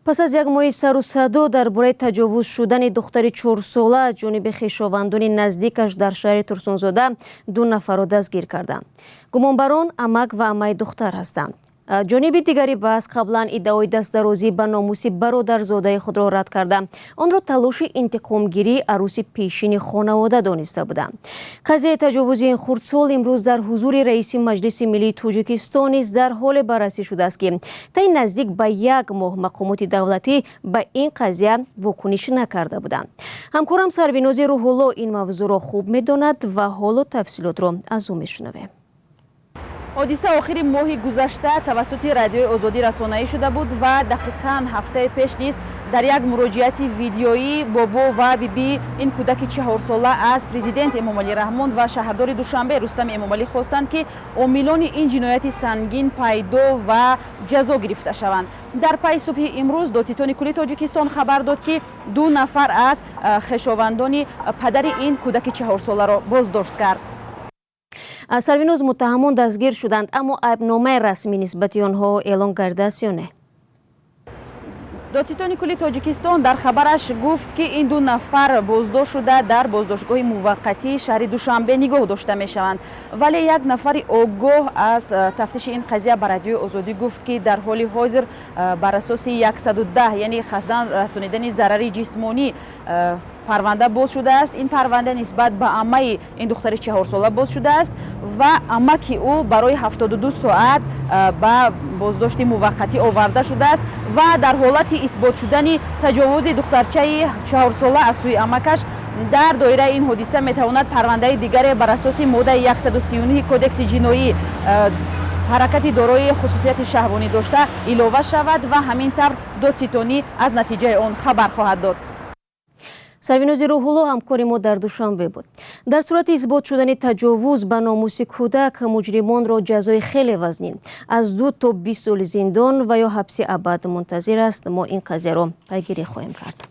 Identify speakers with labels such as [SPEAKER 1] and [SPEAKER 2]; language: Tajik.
[SPEAKER 1] Пас аз як моҳи сару садо дар бораи таҷовуз шудани духтари 4-сола аз ҷониби хешовандони наздикаш дар шаҳри Турсунзода, ду нафарро дастгир карданд. Гумонбарон амак ва амаи духтар ҳастанд. Ҷониби дигари баҳс қаблан иддаои дастдарозӣ ба номуси бародарзодаи худро рад карда, онро талоши интиқомгирии арӯси пешини хонавода дониста буданд. Қазияи таҷовузи ин хурдсол имрӯз дар ҳузури раиси Маҷлиси миллии Тоҷикистон низ дар ҳоле баррасӣ шудааст, ки таи наздик ба як моҳ мақомоти давлатӣ ба ин қазия вокуниш накарда буданд. Ҳамкорам Сарвинози Рӯҳулло ин мавзӯъро хуб медонад ва ҳоло тафсилотро аз ӯ мешунавем.
[SPEAKER 2] Ҳодиса охири моҳи гузашта тавассути Радиои Озодӣ расонаӣ шуда буд ва дақиқан ҳафтаи пеш низ дар як муроҷиати видеоӣ бобо ва биби ин кӯдаки 4-сола аз Президент Эмомалӣ Раҳмон ва шаҳрдори Душанбе Рустам Эмомалӣ хостанд, ки омилони ин ҷинояти сангин пайдо ва ҷазо гирифта шаванд. Дар пайи субҳи имрӯз Додситони кулли Тоҷикистон хабар дод, ки ду нафар аз хешовандони падари ин кӯдаки 4-соларо боздошт кард.
[SPEAKER 1] Сарвиноз, муттаҳамон дастгир шуданд, аммо айбномаи расмӣ нисбати онҳо эълон гардааст ё не?
[SPEAKER 2] Додситони кулли Тоҷикистон дар хабараш гуфт, ки ин ду нафар боздошт шуда, дар боздоштгоҳи муваққатии шаҳри Душанбе нигоҳ дошта мешаванд. Вале як нафари огоҳ аз тафтиши ин қазия ба Радиои Озодӣ гуфт, ки дар ҳоли ҳозир бар асоси 110, яъне қасдан расонидани зарари ҷисмонӣ, парванда боз шудааст. Ин парванда нисбат ба аммаи ин духтари 4-сола боз шудааст ва амаки ӯ барои 72 соат ба боздошти муваққатӣ оварда шудааст ва дар ҳолати исбот шудани таҷовузи духтарчаи 4-сола аз сӯи амакаш, дар доираи ин ҳодиса метавонад парвандаи дигаре бар асоси моддаи 139 Кодекси ҷиноӣ, ҳаракати дорои хусусияти шаҳвонӣ дошта, илова шавад ва ҳамин тавр додситонӣ аз натиҷаи он хабар хоҳад дод.
[SPEAKER 1] Сарвинози Рӯҳулло, ҳамкори мо дар Душанбе буд. Дар сурати исбот шудани таҷовуз ба номуси кӯдак, муҷримонро ҷазои хеле вазнин аз 2 то 20 соли зиндон ва ё ҳабси абад мунтазир аст. Мо ин қазияро пайгирӣ хоҳем кард.